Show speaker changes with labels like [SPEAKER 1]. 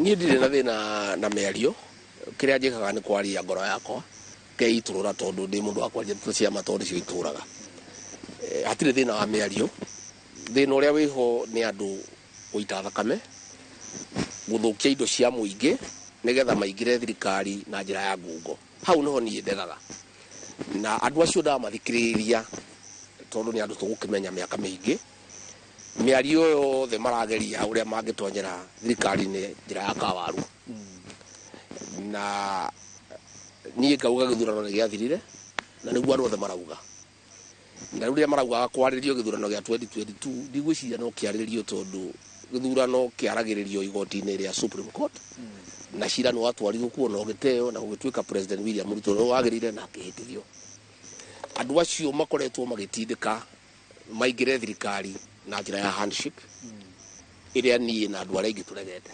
[SPEAKER 1] Niĩ ndirĩ na thĩna na mĩario. Kĩrĩa njĩkaga nĩ kwaria ngoro yakwa ngeitũrũra, tondũ ndĩ mũndũ wa kwaria ndeto cia ma, tondũ nĩcio itũraga. Hatirĩ thĩna wa mĩario. Thĩna ũrĩa wĩho nĩ andũ gũita thakame, gũthũkia indo cia mũingĩ nĩgetha maingĩre thirikari na njĩra ya ngungo. Hau nĩho niĩ ndegaga na andũ acio ndamathikĩrĩria, tondũ nĩ andũ tũgũkĩmenya mĩaka mĩingĩ. Mĩario yothe marageria ũrĩa mangĩtonyera thirikari-inĩ njĩra ya kawaru, na niĩ ngauga gĩthurano nĩ gĩathirire, na nĩguo andũ othe marauga. Na rĩu rĩrĩa maraugaga kwarĩrio gĩthurano gĩa 2022, ndigwĩciria no kĩarĩrĩrio, tondũ gĩthurano kĩaragĩrĩrio igoti-inĩ rĩa Supreme Court, na cira nĩ watwarirwo kuo na ũgĩteo, na gũgĩtuĩka President William Ruto nĩwe wagĩrĩire na akĩhĩtithio. Andũ acio makoretwo magĩtindĩka maingĩre thirikari na njĩra ya handshake, ĩrĩa niĩ na andũ arĩa aingĩ tũregete.